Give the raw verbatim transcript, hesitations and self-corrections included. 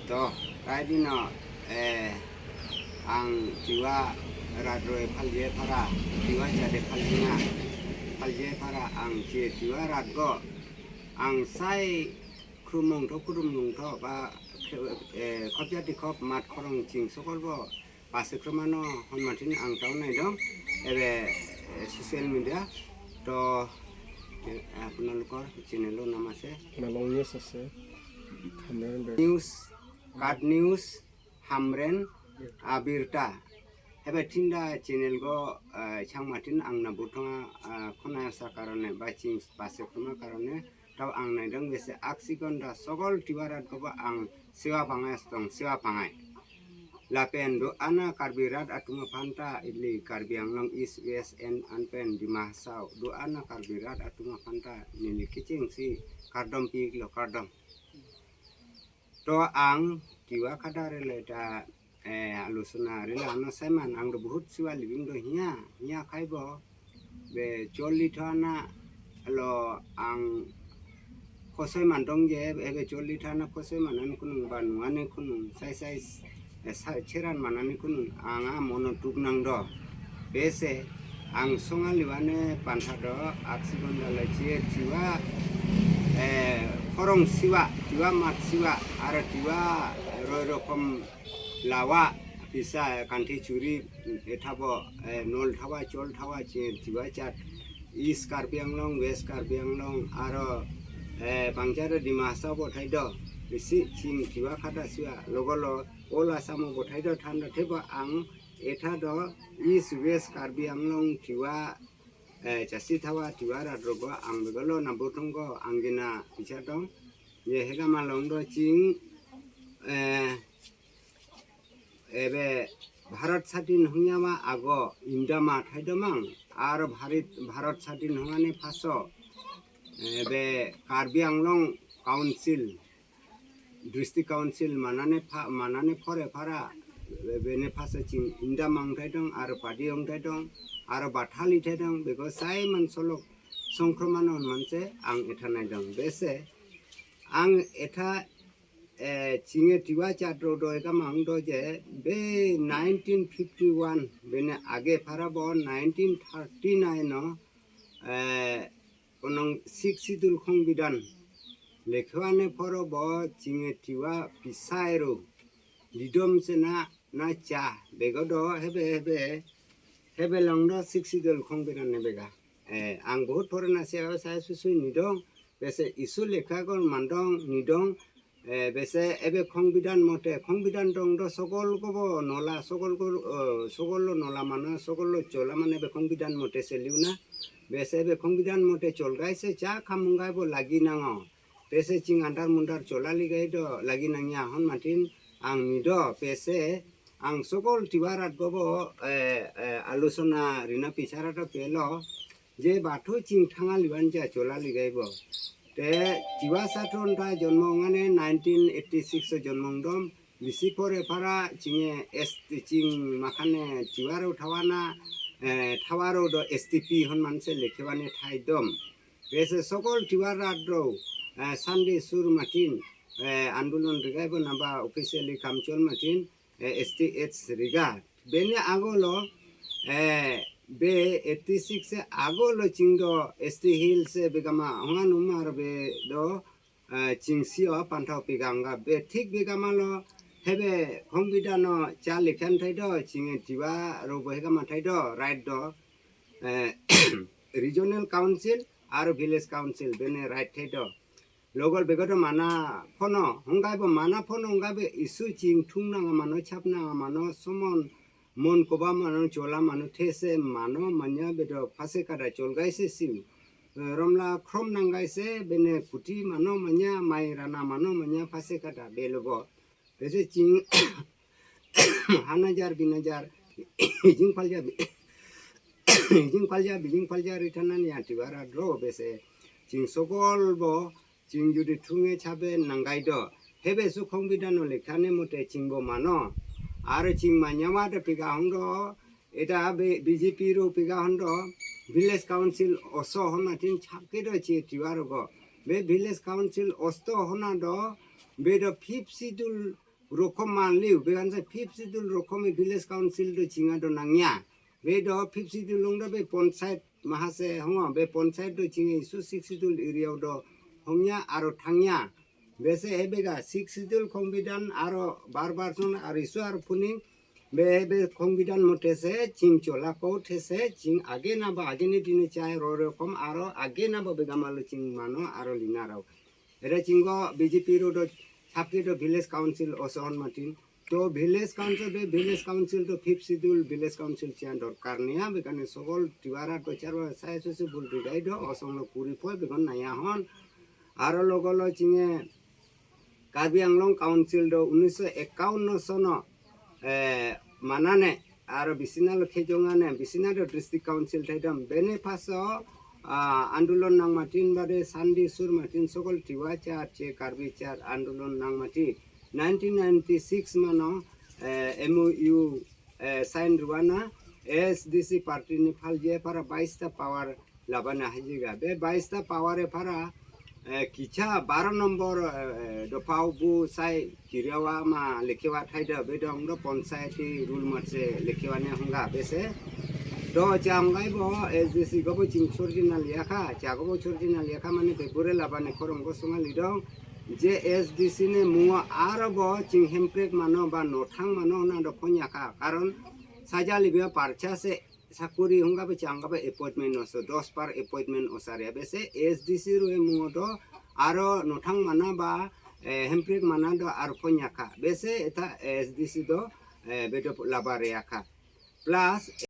To, kaidino, eh, ang Tiwa rat roi phalje phara, Tiwa chade phalje na, phalje phara ang che Tiwa rat go, ang sai krumung tho, krumung tho, ba, eh, khop jati khop mat khorong ching sokol bo, pasikro mano hon matin ang tau nai dong, ebe, eh, social media, to, eh, apnalokor channel lo namase. Malong News ase. Hamren ber- News, Kat News, Hamren, abirta. Hebe tinda channel go, eh, chang matin ang na butonga, eh, khona sa karone ba ching pasikro ma karone, tau ang nai dong bese aksi gonda sokol Tiwa rat go ba ang sewa pangai stong, sewa pangai. Lapen do-an a Karbi rat atum aphan ta ili Karbi Anglong East West en anpen Dima Hasao. Do-an a Karbi rat atum aphan ta neli kechengsi kardom piklo kardom. To ang Tiwa khada rele ta, eh, alusona rila no saiman ang do bahut sewa living do hiya, hiya khaibo. Be chol lithana lo ang khosoi man dong je, ebe chol lithana khosoi man an kunung ba nuane kunung sai sai, eh, sa cheran man an kunung ang a mono tuk nang do. Bese ang songa liwane pantha do aksi gonda la che Tiwa, eh, khorong sewa, Tiwa mat sewa, ara Tiwa roi rokom lawa, pisa, eh, kanthi churi, eh, thabo, eh, nol thawa, chol thawa, che Tiwa chat, East Karbi Anglong, West Karbi Anglong, aro, eh, bangjar Dima Hasao bo thai do, bisi ching Tiwa khada sewa, logolo, All Assam bo thai do, than do, theba ang, etha do, East West Karbi Anglong Tiwa, eh, chasi thawa Tiwa rat rogo ang begalo na botong go ang gina pichar dong. Ye hega malong do ching, eh, ebe Bharat Sadin hongya ma ago indama thai do mang. Ar Bharit, Bharat Sadin hongane phaso. Ebe Karbi Anglong Council, District Council manane pha, manane phore phara, bene phasa ching inda mang thai dong, aro padi ong thai dong, aro bathali thai dong, bego sai man solok songkroman on manse ang etha nai dong. Bese ang etha, eh, chinge Tiwa chat ro do eka mang do je, be nineteen fifty-one, bene age phara bo nineteen thirty-nine no, eh, konong Sixth Schedule khongbidan. Lekhewane phoro bo chinge Tiwa pisai ro. Didom sena na cha. Bego do hebe hebe. Hebe long do Sixth Schedule khongbidan ne bega. Eh, ang bahut phoro na se sai susui nidong. Bese isu lekha kon mandong nidong. Eh, bese ebe khongbidan mote, khongbidan dong do sokol ko bo nola, sokol ko, eh, sokol lo nola mano, sokol lo chola mane ebe khongbidan mote se liuna. Bese ebe khongbidan mote chol gai se cha khamung gai bo lagi nango. Bese ching andar mundar chola ligai do lagi nangya hon matin ang nido, bese ang sokol Tiwa rat go bo, eh, eh, alusona rina pichara do pelo. Je batho ching thanga liwan ja chola ligai bo. Te Tiwa satron ta jonmo ngane nineteen eighty-six o jonmo dom. Bisi phore phara chinge S T ching makhane Tiwa ro thawana, eh, thawa ro do S T P hon manse lekhewane thai dom. Bese sokol Tiwa rat ro, eh, Sunday sur matin, eh, andolon rigai bo namba officially kamchol matin, eh, S T H riga. Bene agolo, eh, be eighty-six se agolo chingdo S T Hill se begama hongan umar be do, eh, chingsi o pantau peganga be thik begama lo hebe khongbidan no cha lekhan thai do chinge Tiwa ro bo hegama thai do right do, eh, Regional Council aro Village Council bene right thai do. Logol begodo mana phono, honggai bo mana phono, honggai bo isu ching thung nang mano, chap nang mano, somon mon koba mano, chola mano, these mano, manya bedo phase kada chol gai se siu. Eh, romla khrom nang gai se, bene kuti mano, manya, mai rana mano, manya phase kada belobo. Bese ching hanajar binajar, jing palja bi-, jing palja bijing palja rithanan ya Tiwa rat ro bese ching sokol bo ching judi thunge chabe nanggai do. Hebe su khongbidan no lekhane mote ching bo mano. Aro ching manyama de piga hong do. Eta be B J P ro piga hon do. Village Council oso hon atin chapke do che Tiwa ro go. Be Village Council osto hona do. Be do fifth schedule rokom manliu, be kan se fifth schedule rokom e village council do chinga do nangya. Be do fifth schedule along do be panchayat mahase hong, be panchayat do chinga isu sixth schedule area do hongya aro thangya. Be se ebe ga sixth schedule khongbidan aro bar bar son aro isu aro puning. Be be khongbidan mote se ching chola ko the se ching age na ba age ne dine chai ro rokom aro age na ba be gamalo ching mano aro lina rau. Ere chingko B J P ro do thapke do village council oson matin. To village council be village council to fifth schedule village council chian dorkar niya, be kan sogol tiwara to charwa sai so se bul ridai do osong lo puri poi be kon naya hon. Aro logo lo chinge Karbi Anglong Council do unis so ekaun no sono, eh, manane aro bisina lo khejongane bisina do district council thaidam bene paso, ah, andolon nang matin bade sandi sur matin sogol tiwa char che Karbi char andolon nang mati. Nineteen ninety-six mano, eh, M O U, eh, sign ruana A S D C party ni phalje para baista power labana hajiga. Be baista power e para, eh, kicha baro number, eh, dopau bu sai kiriawa ma lekewa thaida be dong do panchayati rule matse lekewa ne hongga be se. Do changgai bo A S D C go bo ching chorjina liakha, cha go bo chorjina liakha mane be bure labane khorong go sunga lidong. Je A S D C ne mungo aro bo ching hemprek mano ba nothang mano na do phonyakha. Karon saja libya parcha se sakuri hongga be changga be appointment oso dos par appointment osare be se A S D C ru e mungo do aro nothang mana ba, eh, hemprek mana do aro phonyakha. Be se eta A S D C do, eh, be do labare akha. Plus